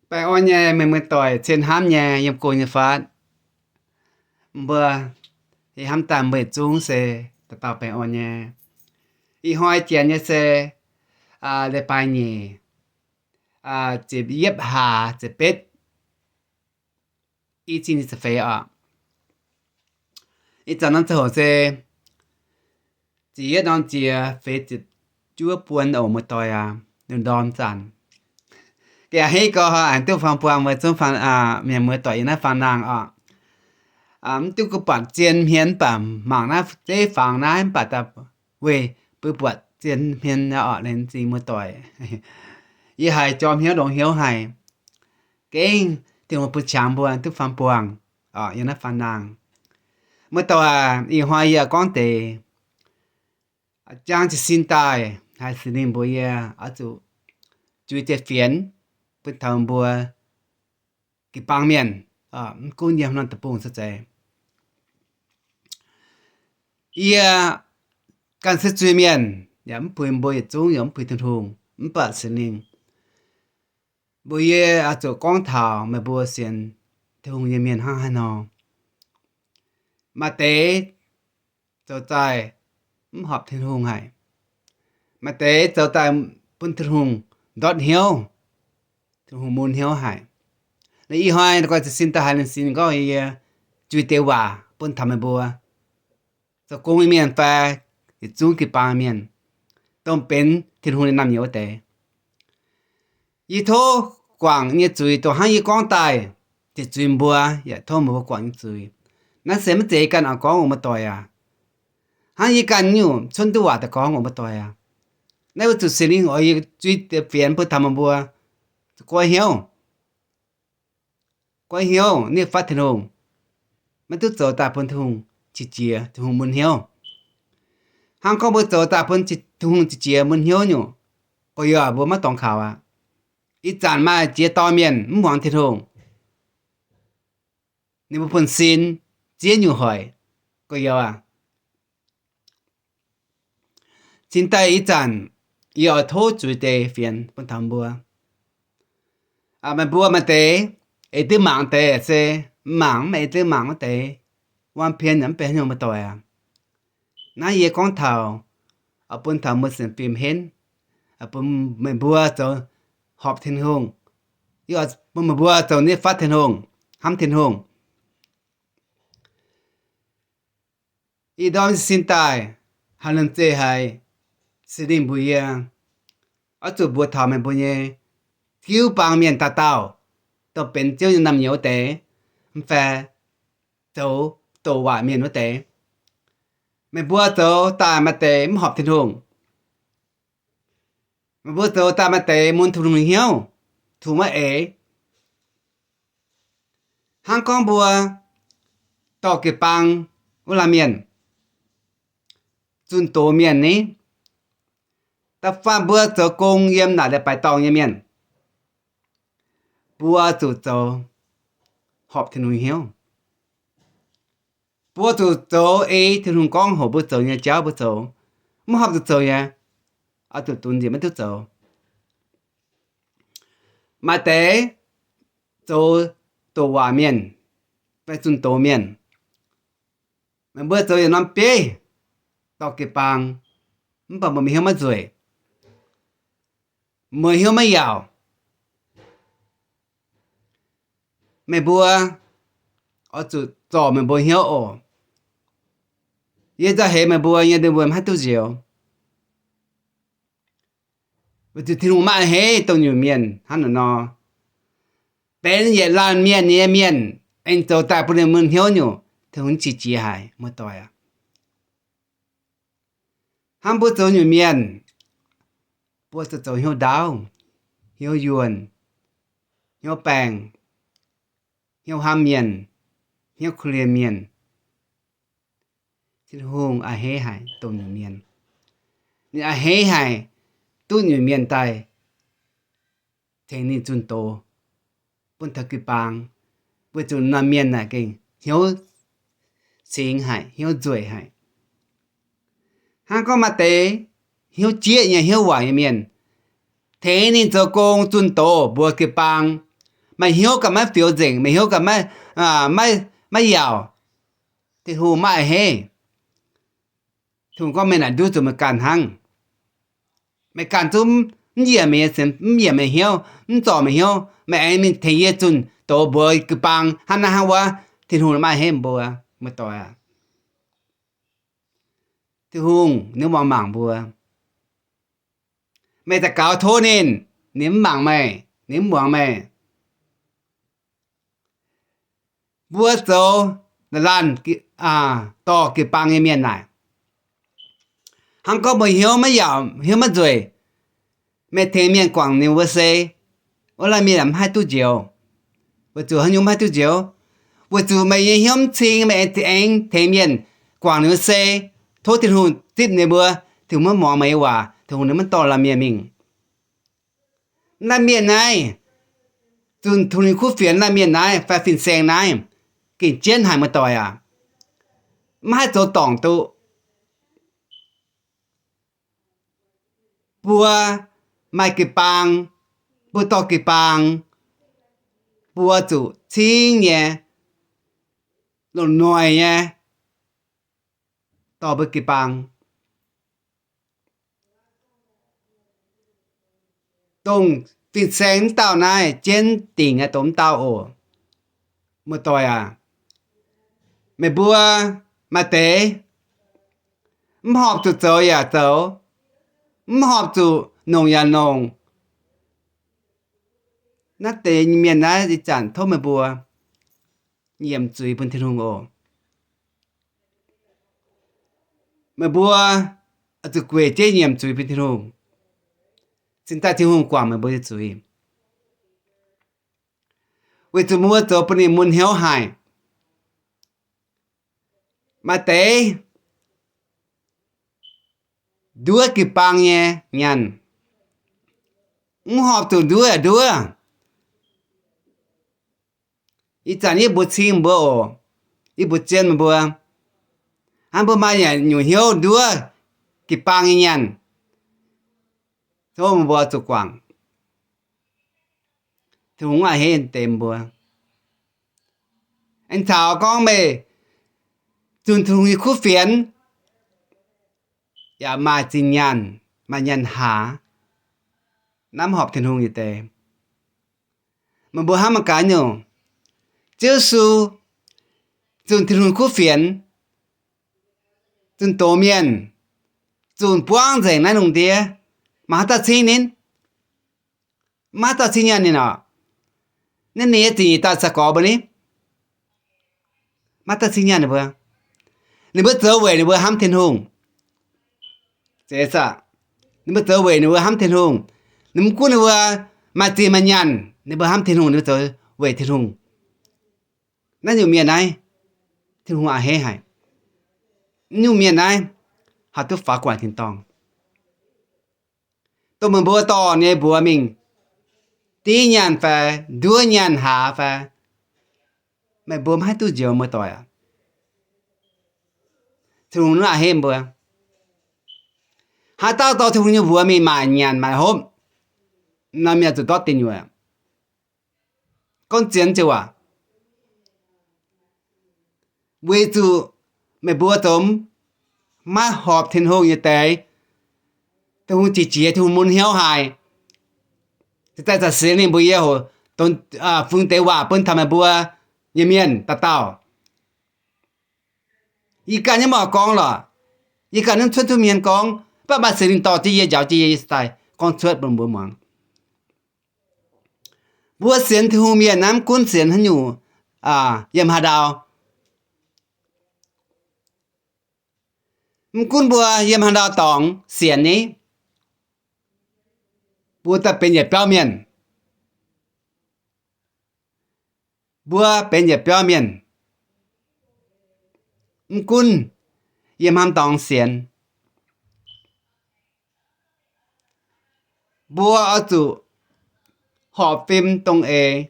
Baengh orn nyei meih muoz-doic, cien hnamv nyei yiem go nyei fatv. Mbuo ih hnamv daaih mbuo yietc zungv se dauh dauh baengh orn nyei. Ih hnoi janx nyei se leiz-baaix nyeic, ziepc yietv hlaax ziepc betv, i cin ziepc feix oc. Ih zanc norm ziangh hoc se ziepc yietv norm ziex feix ziepc juov buon oc, muoz-doic aac, ndorm zanc. Ga'heiv gorx, aengx duqv fangx buangh meih zungv mienh muoz-doic yiem naaiv faang naang oc. Mv duqv gunv buatc zien hmien mv baac mangc naaiv zeiv fangx naaiv mv baac daaih weih bun buatc zien hmien nyei oc, laengz zingh muoz-doic. Yie haiz jorm hnyouv longx hnyouv haic. Gengh Tin-Hungh bun qangx mbuo duqv fangx buangh oc yiem naaiv faang naang. Muoz-doic aac, ih hnoi yie gorngv deix jang jiez sin daaih, haiz Singx Lingh mbuox yie oix zuqc zuiz deix fienx bun taux mbuo jiu-baang mienh, mv gunv yiem norm deic-bung se zeiz. Yie ganh se zuiz-mienh, yaac mv puix mbuo yietc zungv, yaac mv puix Tin-Hungh, mv baac Singx Lingh mbuox yie oix zuqc gorngv taux meih mbuo sienx Tin-Hungh nyei mienh hnangv haaix nor. Maaih deix zoux daaih mv horpc Tin-Hungh haic. Maaih deix zoux daaih bun Tin-Hungh ndortv hnyouv, Tin-Hungh mun hnyouv haic. Ih hnoi guai jiez sin daaih haiz Singx Lingh gorngv yie zuiz deix waac bun taux meih mbuo zoux gong nyei mienh fai yietc zungv jiu-baang mienh, dongh benx Tin-Hungh nyei naamh nyouz wuov deix. Yie tov guangc nyei zuiz dongh hnangv yie gorngv daaih, ziec zuiz mbuo, yaac tov meih mbuo guangc nyei zuiz. Naaiv se maiv zeiz yie ganh oix gorngv oc, muoz-doic aac. Hnangv yie ganh nyungc cuotv duqv waac daaih gorngv oc, muoz-doic aac. Naaiv weic zuqc Singx Lingh oix yie zuiz deix fienx bun taux meih mbuo goiv hnyouv, goiv hnyouv, ninh fatv Tin-Hungh, maiv duqv zoux daaih bun Tin-Hungh qiex jiez, Tin-Hungh mun hnyouv. Hnangv gorngv mbuo zoux daaih bun Tin-Hungh qiex jiez mun hnyouv nyungc, gorx-youz, mbuo maiv dorngx kaux aqv. Ih zanc maaih jiex dorn mienh mv muangx Tin-Hungh, ninh mbuo bun sin ziex nyungc hoic, gorx-youz aac. Cingx daaih ih zanc yie oix tov zuiz deix fienx bun taux mbuo. Meih mbuo maaih deix eix duqv mangc deix se mangc, mv eix duqv mangc wuov deix, waam pien yaac mv benx haaix nyungc, muoz-doic aac. Naaiv yie gorngv taux oix bun taux mbuo sienx fim henv, bun meih mbuo zoux horpc Tin-Hungh, yie oix bun meih mbuo zoux nitv fatv Tin-Hungh, hnamv Tin-Hungh. Ih ndorm sin daaih, haaix lomh zeih haiz Singx Lingh mbuox yie, oix zuqc mbuox taux meih mbuo nyei jiu-baang mienh dauh dauh, dongh benx Ziouv nyei naamh nyouz wuov deix, mv fai zoux doqc waac mienh wuov deix. Meih mbuo zoux daaih maaih deix mv horpc Tin-Hungh. Meih mbuo zoux daaih maaih deix mun Tin-Hungh hnyouv, Tin-Hungh maiv eix. Hnangv gorngv mbuo dorh jiu-baang wuov laanh mienh, zunh doz mienh ni, da'faanh mbuo zoux gong yiem naaic leiz-baaix dorngh nyei mienh, mbuo zuqc zoux horpc Tin-Hungh hnyouv. Mbuo zuqc zoux ei Tin-Hungh gorngv hoc mbuo zoux nyei jauv mbuo zoux. Mv horpc zuqc zoux nyei, oix zuqc dunx njiec maiv duqv zoux. Maaih deix zoux doqc waac mienh fai zunh doz mienh, meih mbuo zoux yietc norm bieiv dorh jiu-baang, mv baac meih mbuo hnyouv maiv nzueic, meih mbuo hnyouv maiv yaauc. Meih mbuo oix zuqc zorc meih mbuo hnyouv oc. Yie nzauh heix meih mbuo nyei ndie mbuo maiv haih duqv nzioux. Weic zuqc Tin-Hungh maiv a'hneiv dongh nyungc mienh hnangv naaiv nor. Benx yietc laanh mienh nyei mienh aengx zoux daaih bun ninh mun hnyouv nyungc, Tin-Hungh qiex jiez haic, muoz-doic aac. Hnangv mbuo zoux nyungc mienh, mbuo zuqc zoux hnyouv ndaauv, hnyouv yuonh, hnyouv baengh, hnyouv hnamv mienh, hnyouv korv-lienh mienh. Tin-Hungh a'hneiv haic dongh nyungc mienh. Ninh a'hneiv haic duqv nyungc mienh daaih tengx ninh zunh doz, bun taux jiu-baang, weic zuqc norm mienh naaic gengh hnyouv cingx haic, hnyouv nzueic haic. Hnangv gorngv maaih deix hnyouv jieqv nyei, hnyouv waaic nyei mienh, tengx ninh zoux gong zunh doz mbuox jiu-baang, Meih hnyouv ganh maiv fioux nzengc, meih hnyouv ganh maiv, maiv, maiv yaauc, Tin-Hungh maiv a'hneiv. Tin-Hungh gorngv meih naaic nduov zuqc meih ganh hnangv. Meih ganh zungv mv yiem meih nyei sienx, mv yiem meih hnyouv, mv zorc meih hnyouv, meih aengx mingh tengx yie zunh doz mbuox jiu-baang hnangv naaiv hnangv wuov, Tin-Hungh maiv a'hneiv mbuo, muoz-doic aac. Tin-Hungh ninh muangx mangc mbuo. Meih daux gaux tov ninh, ninh mv mangc meih, ninh mv muangx meih. Mbuo zoux laanh, laanh dorh jiu-baang nyei mienh naaic, hnangv gorngv mbuo hnyouv maiv yaauc, hnyouv maiv nzueic, meih tengx mienh guangc ninh mbuo se, wuov laanh mienh yaac mv haih duqv njoux. Weic zuqc haaix nyungc mv haih duqv njoux? Weic zuqc meih nyei hnyouv mv cing, meih aengx tengx mienh guangc ninh mbuo se, tov Tin-Hungh zipv ninh mbuo, Tin-Hungh maiv muangx meih nyei waac, Tin-Hungh ninh maiv dorh laanh mienh mingh. Laanh mienh naaiv, zunh Tin-Hungh nyei kuv fienx laanh mienh naaiv fai fin-saeng naaiv, gengh jienv haic, muoz-doic aac. Mv haih zoux dorngc duqv. Mbuo maaih jiu-baang, mbuo dorh jiu-baang, mbuo zuqc cingv nyei, longc noic nyei dorh mbuo jiu-baang. Dongh fin-saeng mv dauh naaiv jienv dingc nyei dongh mv dauh oc. Muoz-doic aac, meih mbuo maaih deix mv horpc zuqc zoux yaac zoux, mv horpc zuqc nongc yaac nongc. Naaiv deix mienh naaiv ih zanc tov meih mbuo nyiemc zuiz bun Tin-Hungh oc. Meih mbuo zuqc gueic jienv nyiemc zuiz bun Tin-Hungh, cingx daaih Tin-Hungh guangc meih mbuo nyei zuiz. Weic zuqc mbuo zoux bun ninh mun hnyouv haic. Maaih deix nduov jiu-baang nyei nyaanh, mv horpc zuqc nduov yaac nduov. Ih zanc yie mbuox cing mbuo oc, yie mbuox zien meih mbuo, hnangv mbuo maaih nyungc hnyouv nduov jiu-baang nyei nyaanh, tov meih mbuo zuqc guangc. Tin-Hungh maiv a'hneiv deix mbuo. Aengx caux gorngv meih zunh Tin-Hungh nyei kuv fienx yaac maaih zinh nyaanh, maaih nyaanh haaz, naaiv mv horpc Tin-Hungh nyei deix. Meih mbuo hnamv mangc gaax nyungc, Ziouv Yesu zunh Tin-Hungh kuv fienx, zunh doz mienh, zunh buangv nzengc naaiv lungh ndiev, maaih haaix dauh cingv ninh? Maiv dauh cingv nyaanh ninh orqc. Naaiv ninh nyei zingh nyeic dauh sai-gorx mbuo ni, maiv dauh cingv nyaanh ninh mbuo. Ninh mbuo zoux weic ninh mbuo hnamv Tin-Hungh. Zeiz aqv. Ninh mbuo zoux weic ninh mbuo hnamv Tin-Hungh. Ninh mbuo gunv ninh mbuo maaih zinh maaih nyaanh, ninh mbuo hnamv Tin-Hungh, ninh mbuo zoux weic Tin-Hungh. Naaiv nyungc mienh naaiv, Tin-Hungh a'hneiv haic. Naaiv nyungc mienh naaiv haih duqv faaux gu'nguaaic tin-dorngh. Dongh meih mbuo dorh nyei mbuox mingh div nyaanh fai nduov nyaanh haaz fai, meih mbuo maiv haih duqv njoux, muoz-doic aac. Tin-Hungh maiv a'hneiv mbuo. Haaix dauh dorh Tin-Hungh nyei mbuox mingh maaic nyanc maaic hopv, naaiv mienh zuqc ndortv deic nyuoqc. Gorngv zien ziouc waac, weic zuqc meih mbuo zoux maiv horpc Tin-Hungh nyei deix. Tin-Hungh qiex jiez, Tin-Hungh mun hnyouv haic. Cingx daaih Singx Lingh mbuox yie hoc, dongh fungx deix waac bun taux meih mbuo nyei mienh dauh dauh. Yie ganh nyaiv mv oix gorngv lorqc. Yie ganh nyaiv cuotv duqv mienh gorngv, mv baac maaih Singx Lingh dorh jienv yie, njaaux jienv yie, yie cingx daaih gorngv cuotv bun mbuo muangx. Mbuo sienx Tin-Hungh mienh naaiv mv gunv sienx haaix nyungc, yiem haaix ndau, mv gunv mbuo yiem haaix ndau dorngx sienx ni, mbuo daaih benx yietc biauv mienh. Mbuo benx yietc biauv mienh, mv gunv yiem haaix ndau dorngx sienx, mbuo oix zuqc horpc fim dongh eix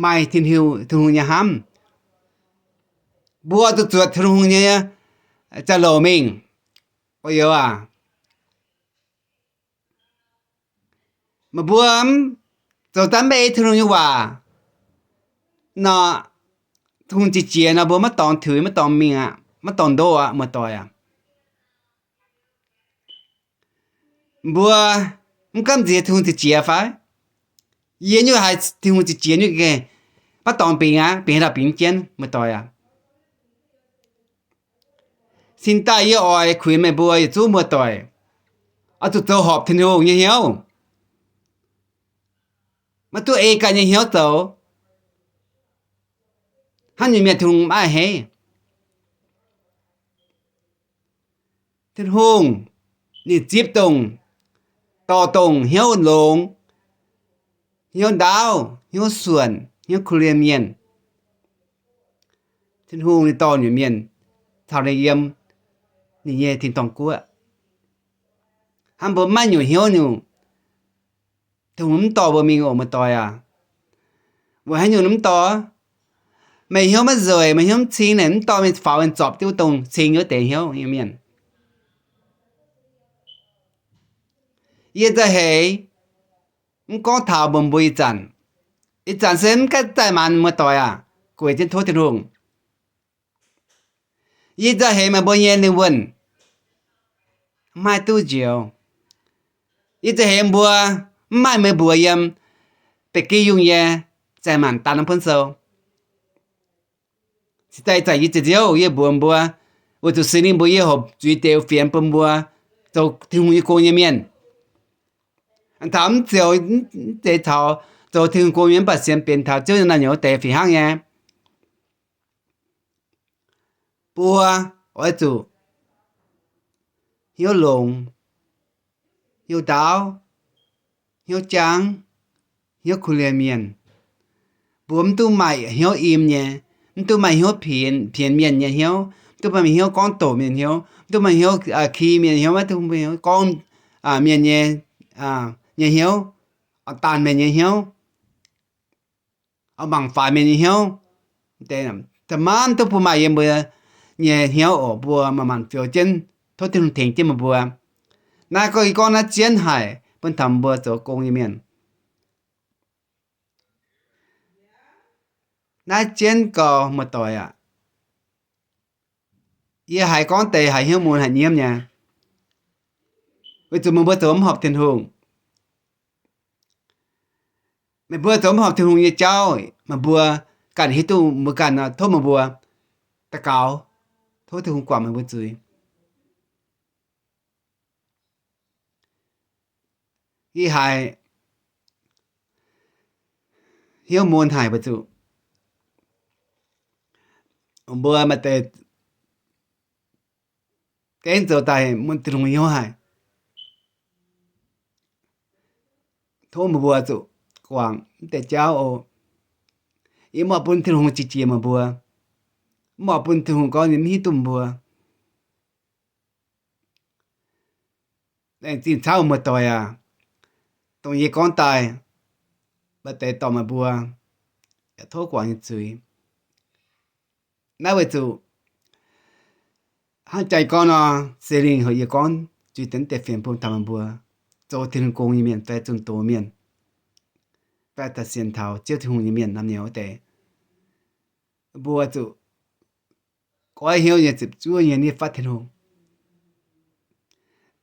maaih Tin-Hungh, Tin-Hungh nyei hnamv. Mbuo oix zuqc zuotc Tin-Hungh nyei jauv-louc mingh. Gorx-youz aac, meih mbuo mv zoux daaih mv ei Tin-Hungh nyei waac, Nor, Tin-Hungh qiex jiez nor mbuo maiv dorngx tuix, maiv dorngx mingh aqv, maiv dorngx ndoqv aqv, muoz-doic aac. Mbuo mv gaamv nziex Tin-Hungh qiex jiez fai? Yie nyei haiz Tin-Hungh qiex jiez nyei, maiv dorngx bingx aqv, bingx haaix dauh bingx jienv, muoz-doic aac. Cingx daaih yie oix kuinx meih mbuo yietc zungv muoz-doic, oix zuqc zoux horpc Tin-Hungh nyei hnyouv, maiv duqv ei ganh nyei hnyouv zoux. Hnangv nyungc mienh Tin-Hungh maiv a'hneiv. Tin-Hungh ninh zipv dongh, dorh dongh hnyouv longx, hnyouv ndaauv, hnyouv suonc, hnyouv kuh lienh mienh. Tin-Hungh ninh dorh nyungc mienh caux ninh yiem ninh nyei tin-dorngh guoqv. Hnangv mbuo maiv nyungc hnyouv nyungc, Tin-Hungh mv dorh mbuo mingh oc, muoz-doic aac. Weic haaix nyungc mv dorh? Meih hnyouv maiv nzueic, meih hnyouv mv cing, ninh mv dorh mingh faaux mingh zorpc jienv wuov dongh cing nyei wuov deix hnyouv nyei mienh. Yie nzauh heix mv gorngv taux mbuo mbuo ih zanc. Ih zanc se mv gaengh zaih maanc, muoz-doic aac, gueic jienv tov Tin-Hungh. Yie nzauh heix meih mbuo nyei lingh wuonh maiv duqv njoux. Yie nzauh heix mbuo mv maaih meih mbuox yiem ba'gi yungh nyei zaih maanc daan norm buonv sou. Cingx daaih ih zanc yie ziouc nziouv yie mbuox mbuo, weic zuqc Singx Lingh mbuox yie horpc zuiz deix fienx bun mbuo zoux Tin-Hungh nyei gong nyei mienh. Taux mv ziouc, mv zeiz taux zoux Tin-Hungh gong nyei mienh, mv baac sienx benx taux Ziouv nyei naamh nyouz deix fih hnangv nyei. Mbuo oix zuqc hnyouv longx, hnyouv ndaauv, hnyouv jangv, hnyouv kuh lienh mienh. Mbuo mv duqv maaih hnyouv im nyei, mv duqv maaih hnyouv pienx, pienx mienh nyei hnyouv, mv duqv maaih hnyouv gorngv doqc mienh hnyouv, mv duqv maaih hnyouv ki mienh hnyouv, mv duqv gorngv mienh nyei, nyei hnyouv, daanh mienh nyei hnyouv, mangc faix mienh nyei hnyouv. Da'faanh mv duqv bun maaih yiem mbuo nyei hnyouv oc. Mbuo manc-manc fioux jienv, tov Tin-Hungh tengx jienv meih mbuo. Naaiv gorngv, yie gorngv naaiv jienv haic bun taux mbuo zoux gong nyei mienh. Naaiv jienv gau, muoz-doic aac, yie haiz gorngv deix haiz hnyouv mun haic nyiemv nyei, weic zuqc meih mbuo zoux mv horpc Tin-Hungh. Meih mbuo zoux mv horpc Tin-Hungh nyei jauv, meih mbuo ganh hiuv duqv mbuo ganh nor, tov meih mbuo daux gaux, tov Tin-Hungh guangc meih mbuo zuiz. Ih haiz hnyouv mun haic weic zuqc mbuo maaih deix gengh zoux daaih mun Tin-Hungh hnyouv haic. Tov meih mbuo zuqc guangc mv deix jauv oc. Yie mv oix bun Tin-Hungh qiex jiez meih mbuo, mv oix bun Tin-Hungh gorngv ninh mv hiuv duqv mbuo. Laengz zingh camv, muoz-doic aac. Dongh yie gorngv daaih, maaih deix dorh meih mbuo yaac tov guangc nyei zuiz. Naaiv weic zuqc hnangv jaa-gorn nor, Singx Lingh heuc yie gorngv zuiz deix fienx bun taux meih mbuo zoux Tin-Hungh gong nyei mienh fai zunh doz mienh, fai daaih sienx taux Ziouv Tin-Hungh nyei mienh naamh nyouz wuov deix. Mbuo zuqc goiv hnyouv nyei, ziepc zuoqv nyei nitv fatv Tin-Hungh,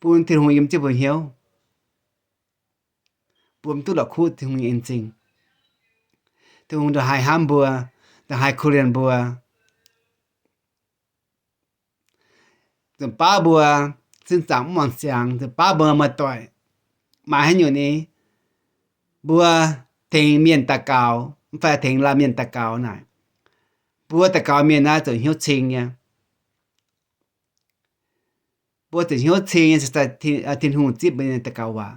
bun Tin-Hungh yiem jienv mbuo hnyouv, bun mv duqv la'kuqv Tin-Hungh nyei en-zingh. Tin-Hungh ndongc haaix hnamv mbuo, ndongc haaix korv-lienh mbuo, nzunc baav mbuo sin zaangc mv muangx siangx, nzunc baav mbuo muoz-doic, maaih haaix nyungc ni, mbuo tengx mienh daux gaux mv fai tengx laanh mienh daux gaux naaic, mbuo daux gaux mienh naaiv zuqc hnyouv cing nyei. Mbuo zuqc hnyouv cing nyei, Tin-Hungh zipv mbuo nyei daux gaux waac.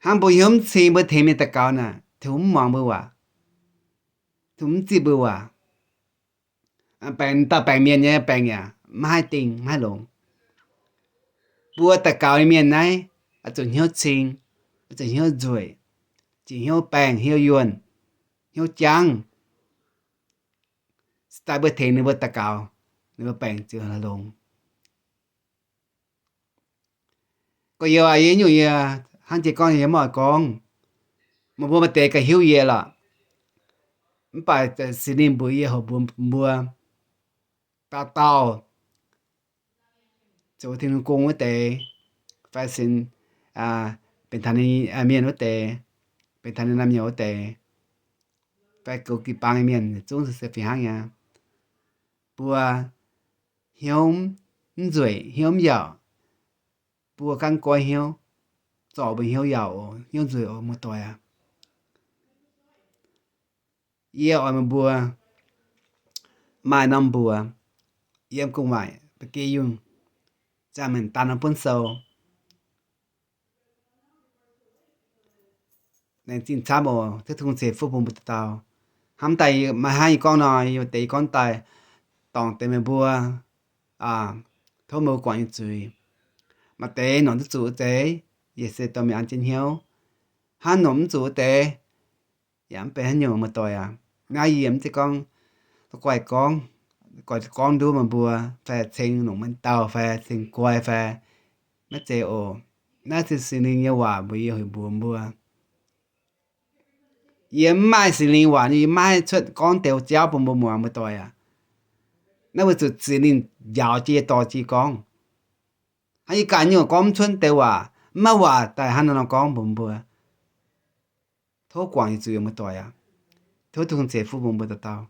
Hnangv mbuo hnyouv mv cing, mbuo tengx mienh daux gaux naaic, Tin-Hungh mv muangx mbuo waac, Tin-Hungh mv zipv mbuo waac. Baengc dauh baengc mienh nyei baengc yaac maiv haih dingh, maiv haih longx. Mbuo daux gaux nyei mienh naaiv oix zuqc hnyouv cing, oix zuqc hnyouv nzueic, zuqc hnyouv baengh, hnyouv yuonh, hnyouv jangv. Se daaih mbuo tengx ninh mbuo daux gaux, ninh mbuo baengc ziouc longx. Gorx-youz aac, yie nyungc yie hnangv jiex gorngv yie mv oix gorngv, meih mbuo maaih deix ganh hiuv yie lorqc. Mv baac Singx Lingh mbuox yie houc mbuox mbuo, dauh dauh zoux Tin-Hungh gong wuov deix, fai sin benx taux ninh mienh wuov deix, benx taux ninh naamh nyouz wuov deix, fai goux jiu-baang nyei mienh zungv se fih hnangv nyei. Mbuo hnyouv mv nzueic, hnyouv mv yaauc. Mbuo gaanv goiv hnyouv, zorc mbuo hnyouv yaauc oc, hnyouv nzueic oc, muoz-doic aac. Yie oix meih mbuo maaih norm mbuox yiem gu'nguaaic ba'gi yungh, ziangh maengc daan norm buonv sou. Laengz zingh camv oc. Tov Tin-Hungh ceix fuqv bun mbuo dauh dauh. Hnamv daaih maaih hnangv yie gorngv nor, yie deix gorngv daaih dorngc deix meih mbuo tov meih mbuo guangc nyei zuiz. Maaih deix nongc duqv zuqc wuov deix, yaac se dorh mingh an jienv hnyouv. Hnangv nongc mv zuqc wuov deix, yaac mv benx haaix nyungc, muoz-doic aac. Naaiv yie mv zeiz gorngv, guaih gorngv, guaih gorngv nduov meih mbuo, fai ceng longc maiv dauh, fai ceng guai, fai maiv zeiz oc. Naaiv se Singx Lingh nyei waac mbuox yie, heuc mbuox mbuo. Yie mv maaih Singx Lingh waac, yie maiv haih cuotv gorngv deix jauv bun mbuo muangx, muoz-doic aac. Naaiv weic zuqc Singx Lingh njaaux jienv yie dorh jienv gorngv. Hnangv yie ganh nyungc gorngv mv cuotv deix waac, mv maaih waac daaih hnangv naaiv nor gorngv mbuox mbuo. Tov guangc nyei zuiz, muoz-doic aac. Tov Tin-Hungh ceix fuqv bun mbuo dauh dauh.